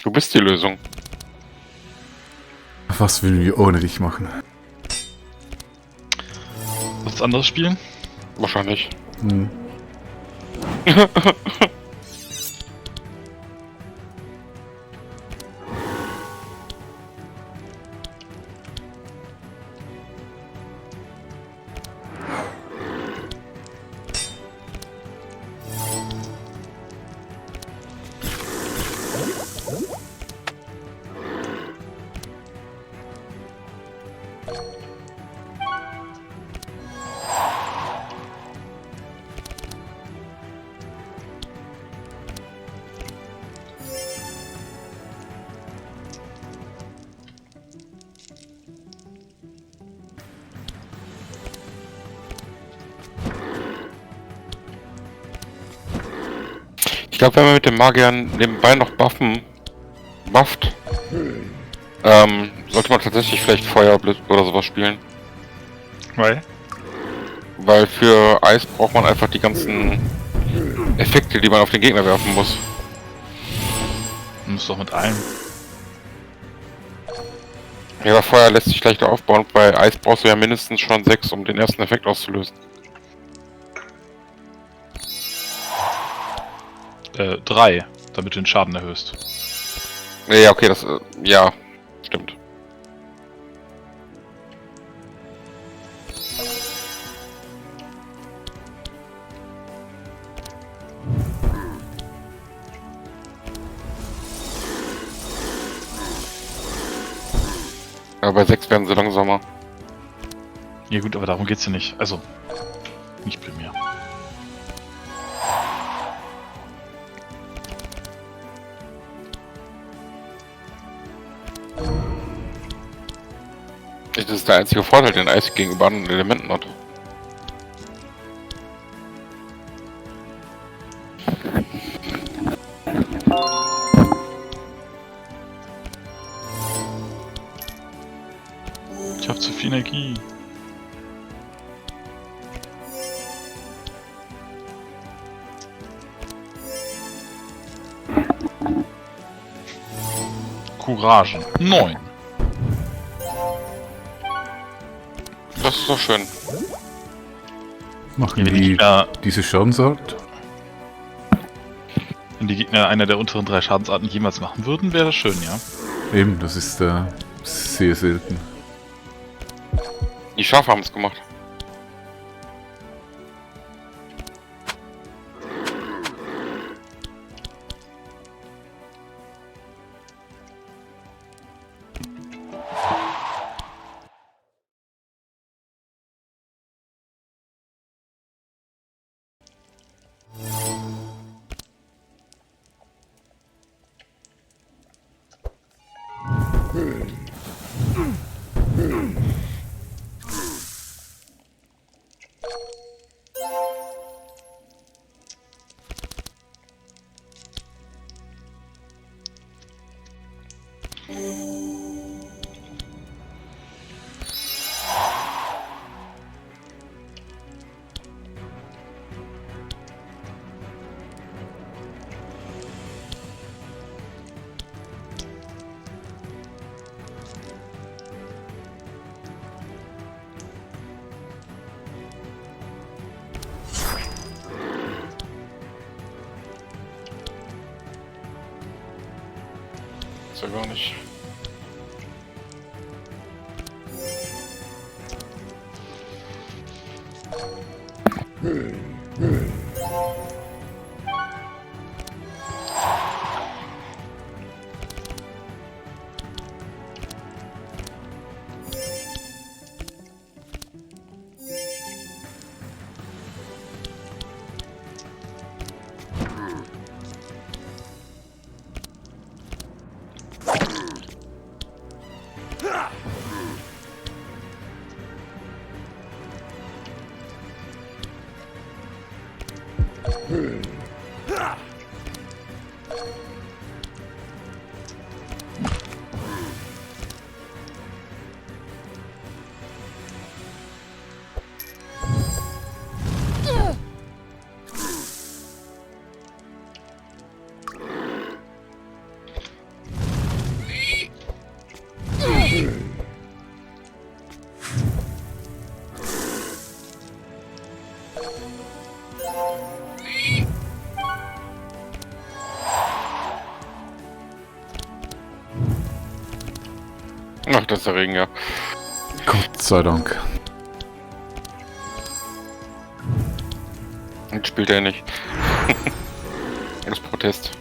Du bist die Lösung. Was würden wir ohne dich machen? Was anderes spielen? Wahrscheinlich. Hm. Ich glaube, wenn man mit den Magiern nebenbei noch bufft, sollte man tatsächlich vielleicht Feuerblitz oder sowas spielen. Weil? Weil für Eis braucht man einfach die ganzen Effekte, die man auf den Gegner werfen muss. Du musst doch mit allen. Ja, aber Feuer lässt sich leichter aufbauen. Bei Eis brauchst du ja mindestens schon 6, um den ersten Effekt auszulösen. 3, damit du den Schaden erhöhst. Ja, okay, das, ja, stimmt. Aber bei 6 werden sie langsamer. Ja gut, aber darum geht's ja nicht. Also, nicht primär. Das ist der einzige Vorteil, den Eis gegenüber anderen Elementen hat. Ich hab zu viel Energie. Courage 9. Das ist doch schön. Machen Wenn die die Gegner, diese Schadensart? wenn die Gegner einer der unteren 3 Schadensarten jemals machen würden, wäre das schön, ja. Eben, das ist sehr selten. Die Schafe haben es gemacht. Ist ja gar nicht. Ach, das ist der Regen, ja. Gott sei Dank. Jetzt spielt er nicht. Aus Protest.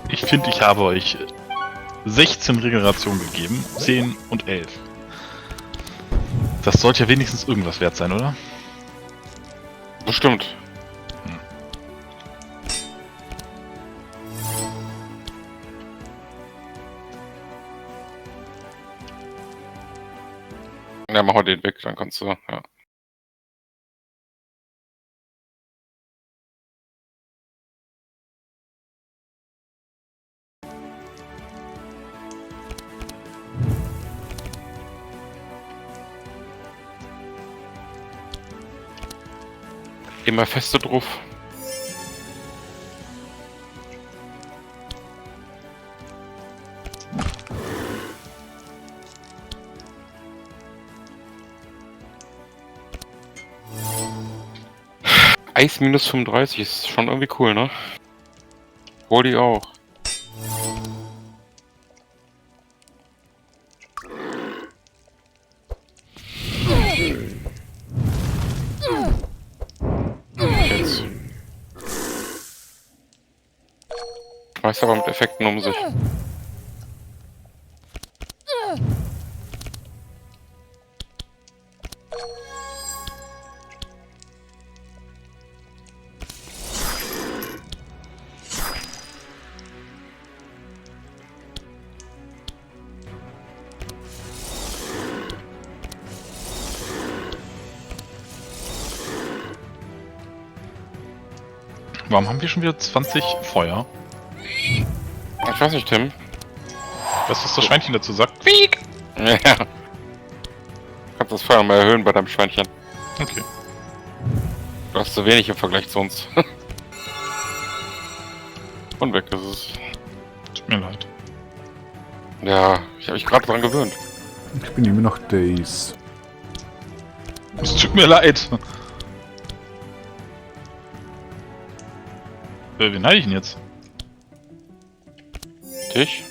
Ich finde, ich habe euch 16 Regenerationen gegeben, 10 und 11. Das sollte ja wenigstens irgendwas wert sein, oder? Bestimmt. Ja, mach mal den weg, dann kannst du, ja. Immer feste drauf. Eis minus 35 ist schon irgendwie cool, ne? Hol die auch. Jetzt. Schmeißt aber mit Effekten um sich. Warum haben wir schon wieder 20 Feuer? Ich weiß nicht, Tim. Was das Schweinchen dazu sagt? Quiek! Ja. Du kannst das Feuer mal erhöhen bei deinem Schweinchen. Okay. Du hast zu wenig im Vergleich zu uns. Und weg ist es. Tut mir leid. Ja, ich habe mich gerade dran gewöhnt. Ich bin immer noch Days. Es tut mir leid. Wen halte ich denn jetzt? Dich?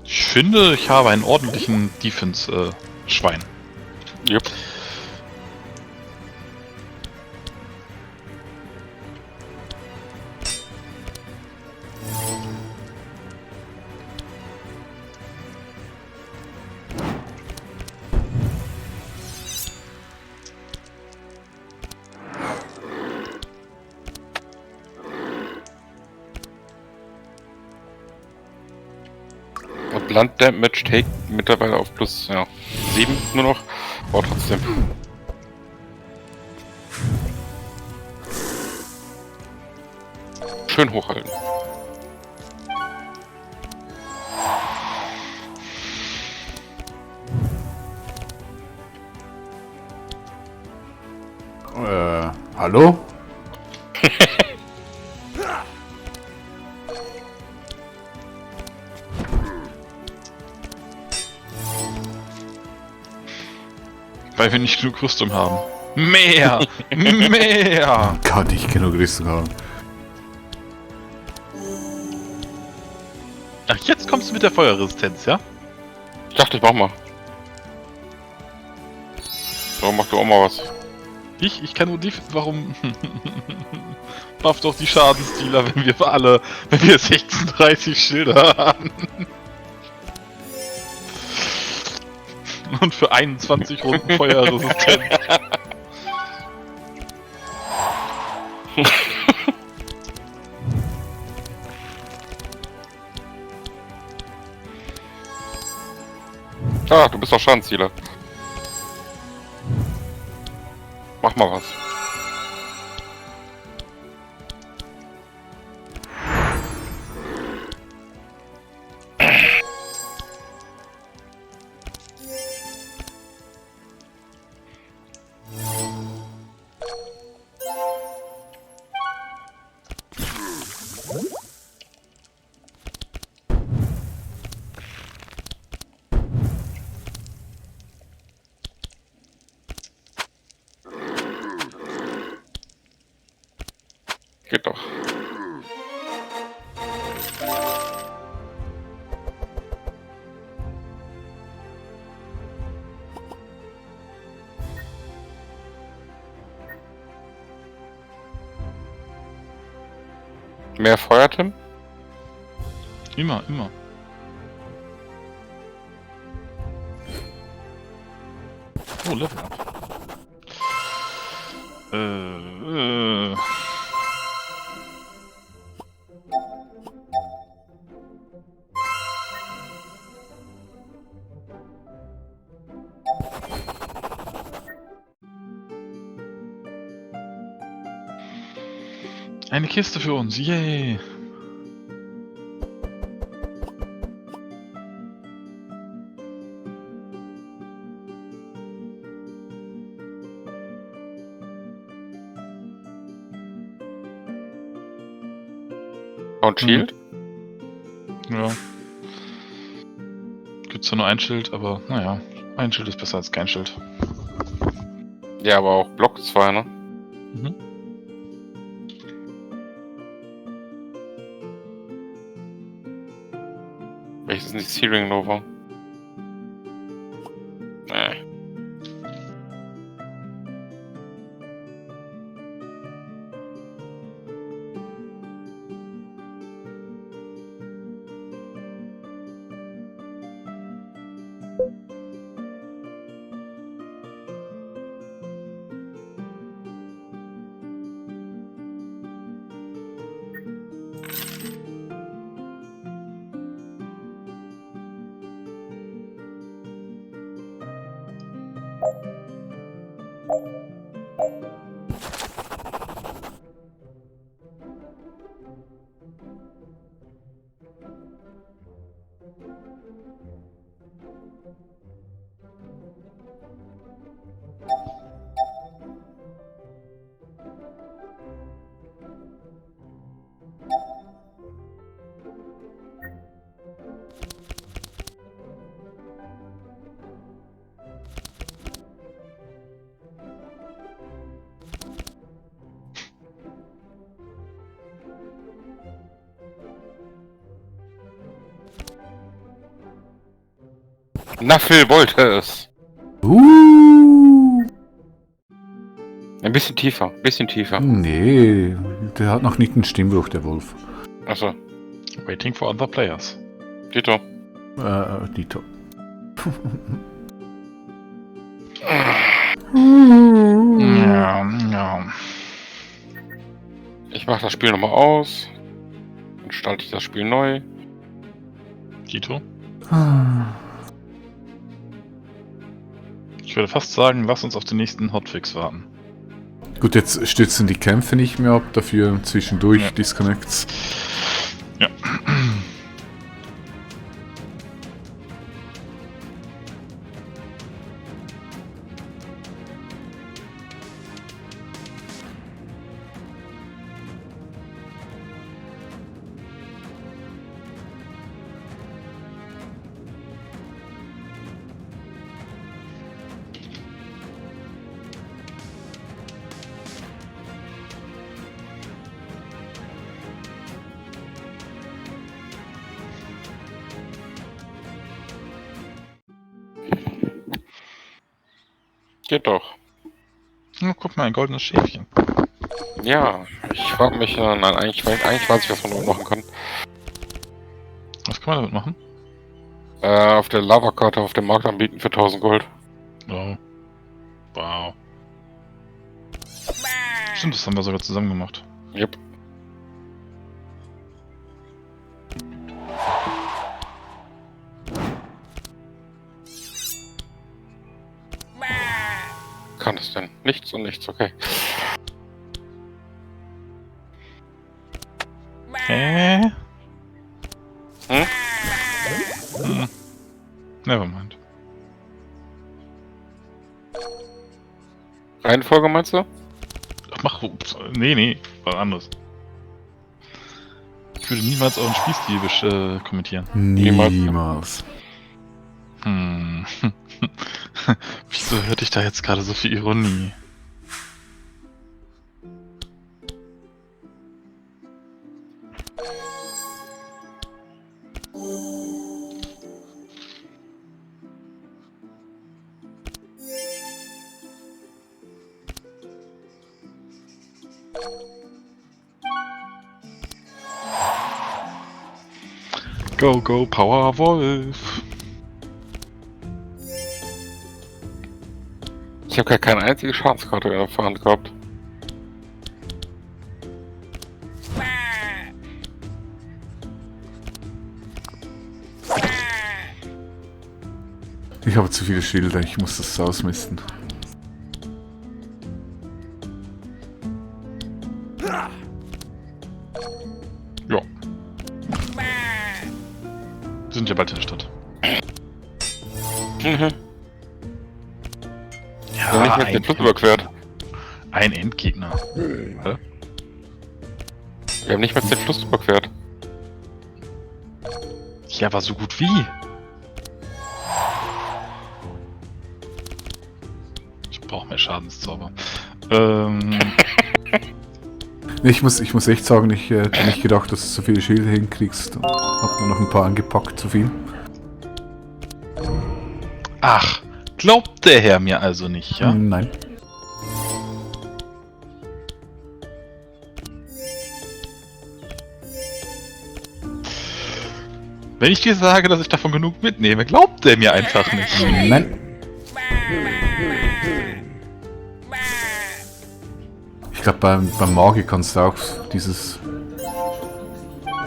Ich finde, ich habe einen ordentlichen Defense-Schwein. Jupp. Und Blunt Damage Take mittlerweile auf plus 7 nur noch. Aber trotzdem. Schön hochhalten. Hallo? Weil wir nicht genug Rüstung haben. Mehr! Mehr! Kann nicht genug Rüstung haben. Ach, jetzt kommst du mit der Feuerresistenz, ja? Ich dachte, ich mach mal. So, mach du auch mal was. Ich kann nur die... Warum? Buff doch die Schadensdealer, wenn wir 36 Schilder haben. Und für 21 Runden Feuerresistenz. Ah, du bist doch Schadenzieler. Mach mal was. Mehr Feuer, Tim? Immer, immer. Oh, Level up. Eine Kiste für uns, yay! Und Shield? Ja. Gibt's zwar nur ein Schild, aber naja, ein Schild ist besser als kein Schild. Ja, aber auch Block 2, ne? Mhm. Welches ist nicht Searing Nova? Nee. Na, Phil wollte es. Ein bisschen tiefer, bisschen tiefer. Nee, der hat noch nicht einen Stimmbruch, der Wolf. Achso, Waiting for other players. Dito. Dito. Ja, ja. Ich mache das Spiel nochmal aus. Dann starte ich das Spiel neu. Tito? Ich würde fast sagen, lass uns auf den nächsten Hotfix warten. Gut, jetzt stützen die Kämpfe nicht mehr ab, dafür zwischendurch Ja. Disconnects. Ja. Geht doch. Oh, guck mal, ein goldenes Schäfchen. Ja, ich frage mich, nein, eigentlich weiß ich, was man damit machen kann. Was kann man damit machen? Auf der Lava-Karte auf dem Markt anbieten für 1000 Gold. Oh. Wow. Stimmt, das haben wir sogar zusammen gemacht. Yep. Kann es denn? Nichts und nichts, okay. Hä? Hm? Hm. Nevermind. Reihenfolge meinst du? Ach, mach. Ups, nee, was anderes. Ich würde niemals euren Spielstil kommentieren. Niemals. Hm. Wieso hörte ich da jetzt gerade so viel Ironie? Go, go, Power Wolf. Ich habe gar keine einzige Schadenskarte in der Hand gehabt. Ich habe zu viele Schilder, ich muss das ausmisten. Ja. Wir sind ja bald in der Stadt. Mhm. Ja, Wir haben nicht mehr den Fluss überquert. Ein Endgegner. Hä? Wir haben nicht mehr den Fluss überquert. Ja, aber so gut wie. Ich brauche mehr Schadenszauber. Ich muss echt sagen, ich hätte nicht gedacht, dass du so viele Schilder hinkriegst. Hab nur noch ein paar angepackt, zu viel. Ach, glaubt der Herr mir also nicht, ja? Nein. Wenn ich dir sage, dass ich davon genug mitnehme, glaubt der mir einfach nicht. Nein. Ich glaube, beim Magi kannst du auch dieses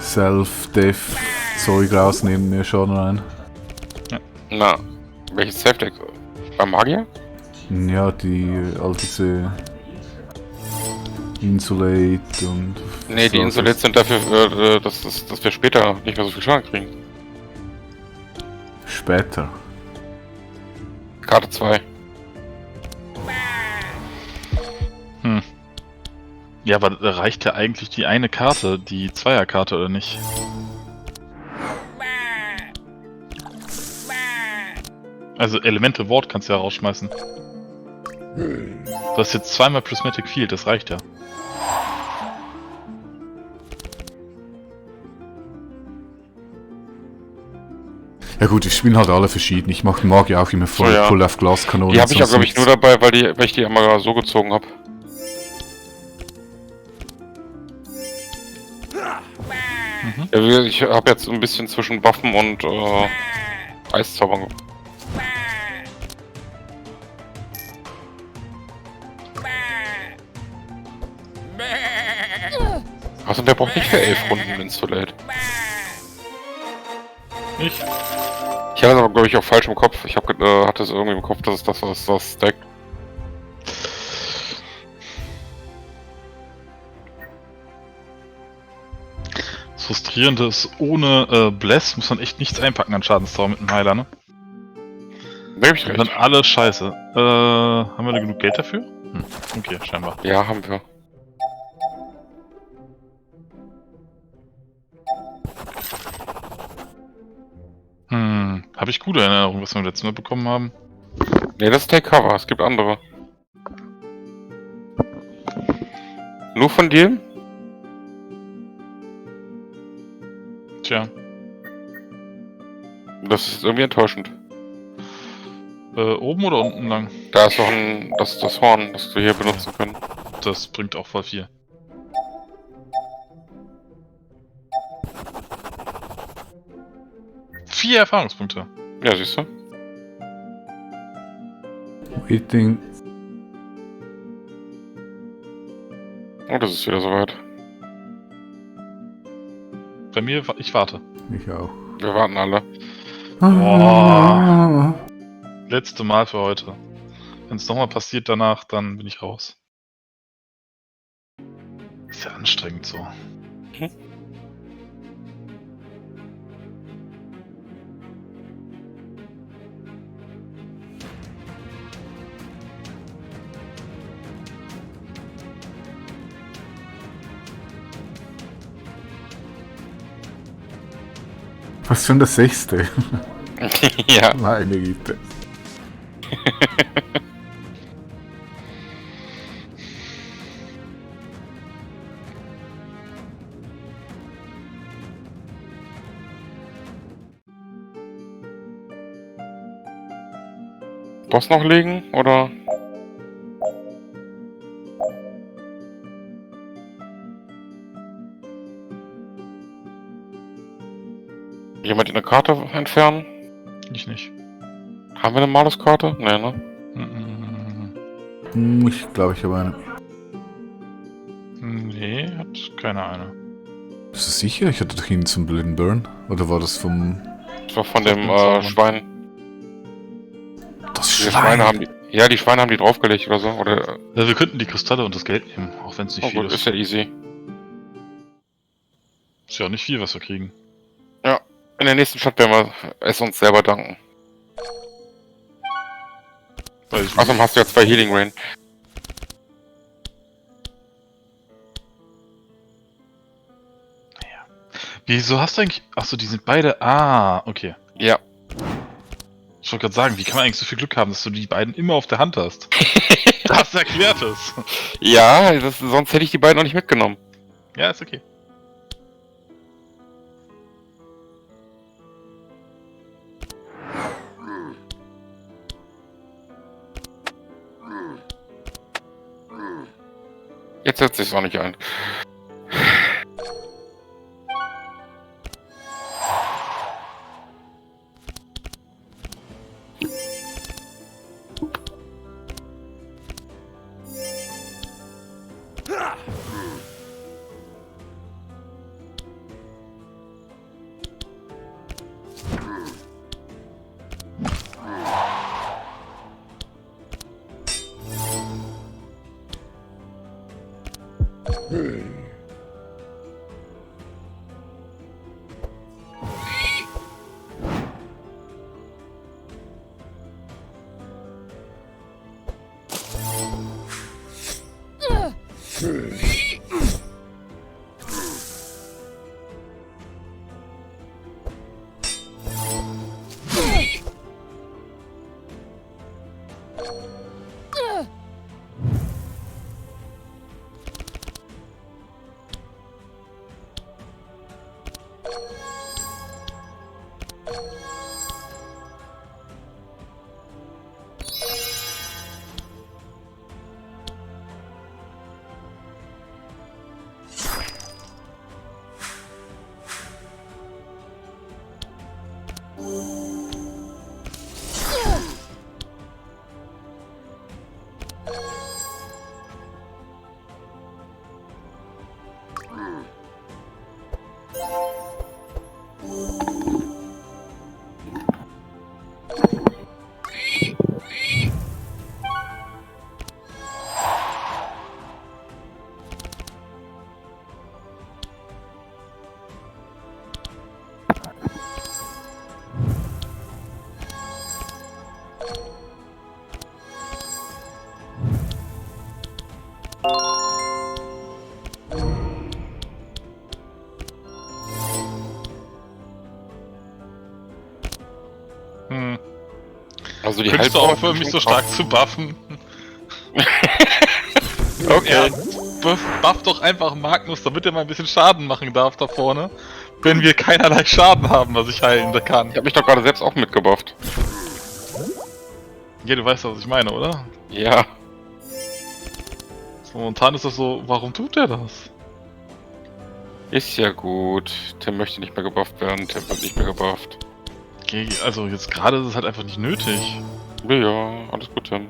Self-Death-Zeug rausnehmen, mir schon rein. Na, welches Safe-Deck? Beim Magier? Ja, all diese Insulate und... Nee, die so, Insulates sind dafür, dass wir später nicht mehr so viel Schaden kriegen. Später. Karte 2. Ja, aber da reicht ja eigentlich die eine Karte, die Zweierkarte, oder nicht? Also Elemental Ward kannst du ja rausschmeißen. Du hast jetzt zweimal Prismatic Field, das reicht ja. Ja gut, ich spiele halt alle verschieden. Ich mache den Magier auch immer voll, So, ja. voll auf Glaskanonen. Die habe ich ja, sonst glaube ich, nur nichts. dabei, weil ich die einmal so gezogen habe. Ja, ich habe jetzt ein bisschen zwischen Waffen und Eiszaubern. Also der braucht nicht für 11 Runden Insulate. Nicht? Ich hatte das aber, glaube ich, auch falsch im Kopf. Ich hatte es irgendwie im Kopf, dass es das stackt. Das Frustrierende ist, ohne Bless muss man echt nichts einpacken an Schadenszauber mit dem Heiler, ne? Da gebe ich Dann recht. alles scheiße. Haben wir da genug Geld dafür? Okay, scheinbar. Ja, haben wir. Habe ich gute Erinnerungen, was wir letztes Mal bekommen haben? Ne, das ist Take Cover. Es gibt andere. Nur von dir? Tja, Das ist irgendwie enttäuschend. oben oder unten lang? Da ist noch das Horn, das wir hier benutzen können. Das bringt auch voll viel. Vier Erfahrungspunkte. Ja, siehst du? Waiting. Oh, das ist wieder soweit. Bei mir, ich warte. Ich auch. Wir warten alle. Boah. Letzte Mal für heute. Wenn es nochmal passiert danach, dann bin ich raus. Ist ja anstrengend so. Was für das Sechste? Ja. Meine Güte. Boss noch legen, oder? Jemand eine Karte entfernen? Ich nicht. Haben wir eine Malus-Karte? Nee, ne? Ich glaube, ich habe eine. Nee, hat keiner eine. Bist du sicher? Ich hatte doch ihn zum Blind Burn. Oder war das vom... Das war von Das dem mit Zaubern. Schwein. Das Die Schwein? Schweine haben die. Ja, die Schweine haben die draufgelegt oder so. Oder. Ja, wir könnten die Kristalle und das Geld nehmen, auch wenn es nicht Oh viel gut, ist. ist ja easy. Ist ja auch nicht viel, was wir kriegen. Ja. In der nächsten Stadt werden wir es uns selber danken. Weiß ich Außerdem nicht. hast du ja 2 Healing Rain. Wieso hast du eigentlich... Achso, die sind beide... Ah, okay. Ja. Ich wollte gerade sagen, wie kann man eigentlich so viel Glück haben, dass du die beiden immer auf der Hand hast? Das erklärt es. Ja, sonst hätte ich die beiden noch nicht mitgenommen. Ja, ist okay. Jetzt setzt sich's auch nicht ein. Also die Könntest du Halbbauer aufhören, mich so stark zu buffen? Okay. Ja, buff doch einfach Magnus, damit er mal ein bisschen Schaden machen darf da vorne. Wenn wir keinerlei Schaden haben, was ich heilen kann. Ich habe mich doch gerade selbst auch mitgebufft. Ja, du weißt, was ich meine, oder? Ja. So, momentan ist das so, warum tut er das? Ist ja gut. Tim möchte nicht mehr gebufft werden. Tim wird nicht mehr gebufft. Okay, also jetzt gerade ist es halt einfach nicht nötig. Ja, ja, alles gut, Tim.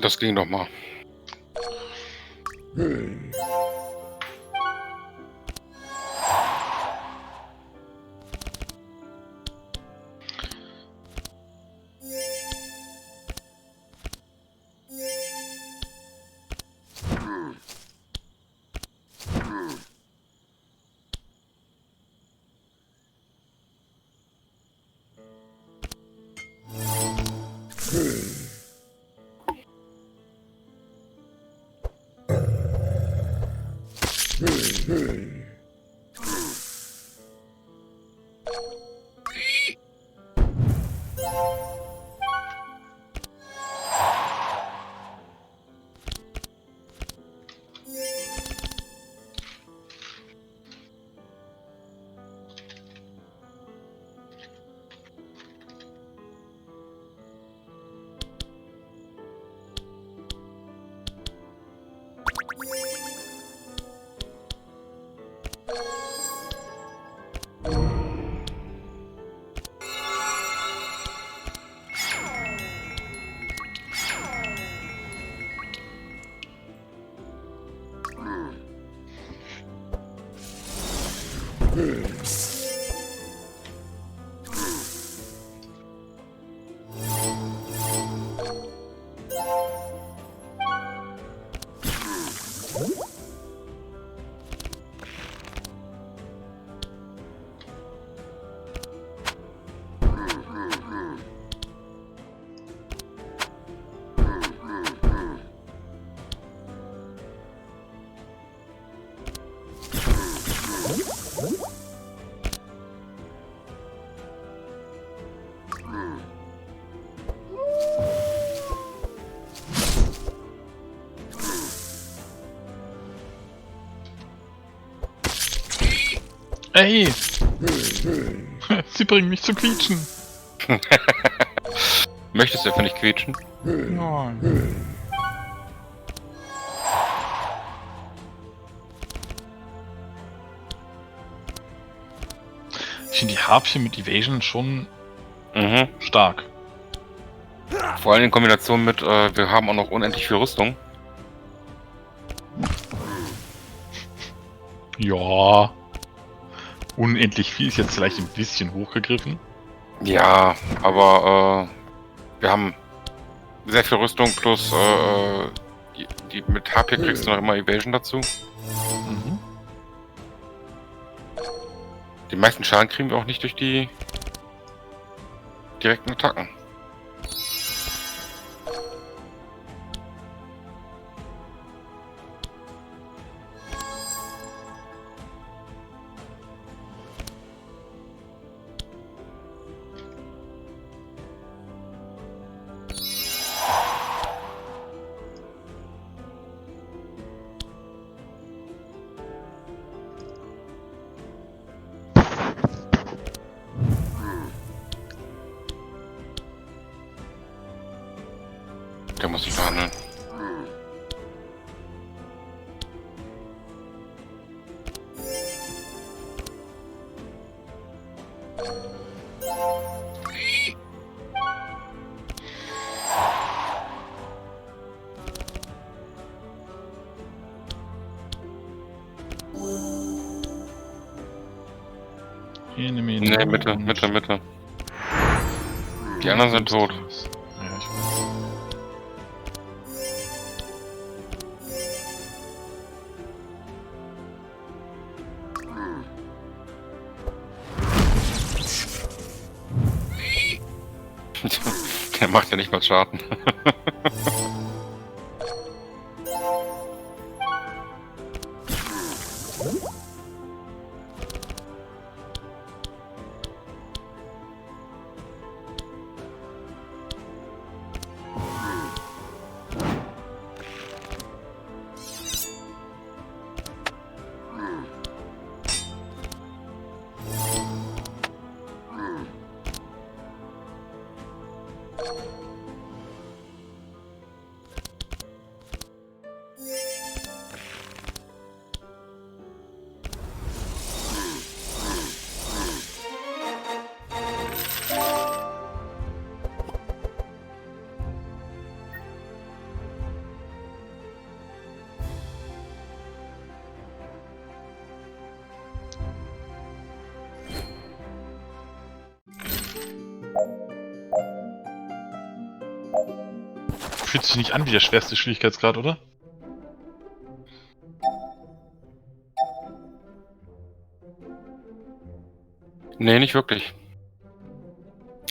Das ging doch mal. Ey! Sie bringen mich zu quietschen. Möchtest du einfach nicht quietschen? Nein. Ich finde die Harpie mit Evasion schon stark. Vor allem in Kombination mit, wir haben auch noch unendlich viel Rüstung. Ja. Unendlich viel ist jetzt vielleicht ein bisschen hochgegriffen. Ja, aber wir haben sehr viel Rüstung plus die mit HP kriegst du noch immer Evasion dazu. Mhm. Die meisten Schaden kriegen wir auch nicht durch die direkten Attacken. Der muss sich behandeln. Enemy Nee, Mitte. Die anderen sind tot. Ja, ich weiß. Der macht ja nicht mal Schaden. Fühlt sich nicht an wie der schwerste Schwierigkeitsgrad, oder? Nee, nicht wirklich.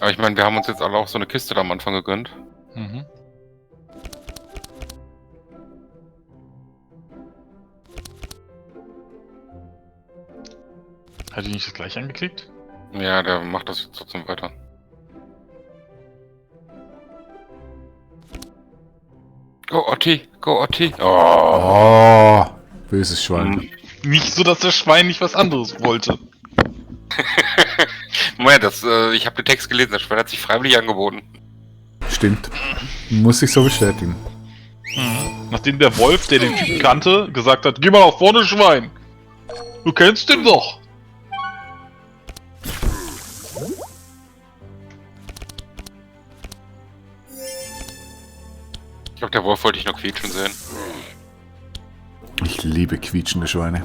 Aber ich meine, wir haben uns jetzt alle auch so eine Kiste da am Anfang gegönnt. Mhm. Hat die nicht das gleiche angeklickt? Ja, der macht das jetzt trotzdem weiter. Go Otti, go Otti. Oh. Oh, böses Schwein. Nicht so, dass das Schwein nicht was anderes wollte. Moment, ich habe den Text gelesen, das Schwein hat sich freiwillig angeboten. Stimmt. Muss ich so bestätigen. Nachdem der Wolf, der den Typen kannte, gesagt hat, geh mal nach vorne, Schwein. Du kennst den doch. Ich glaube, der Wolf wollte ich nur quietschen sehen. Ich liebe quietschende Schweine.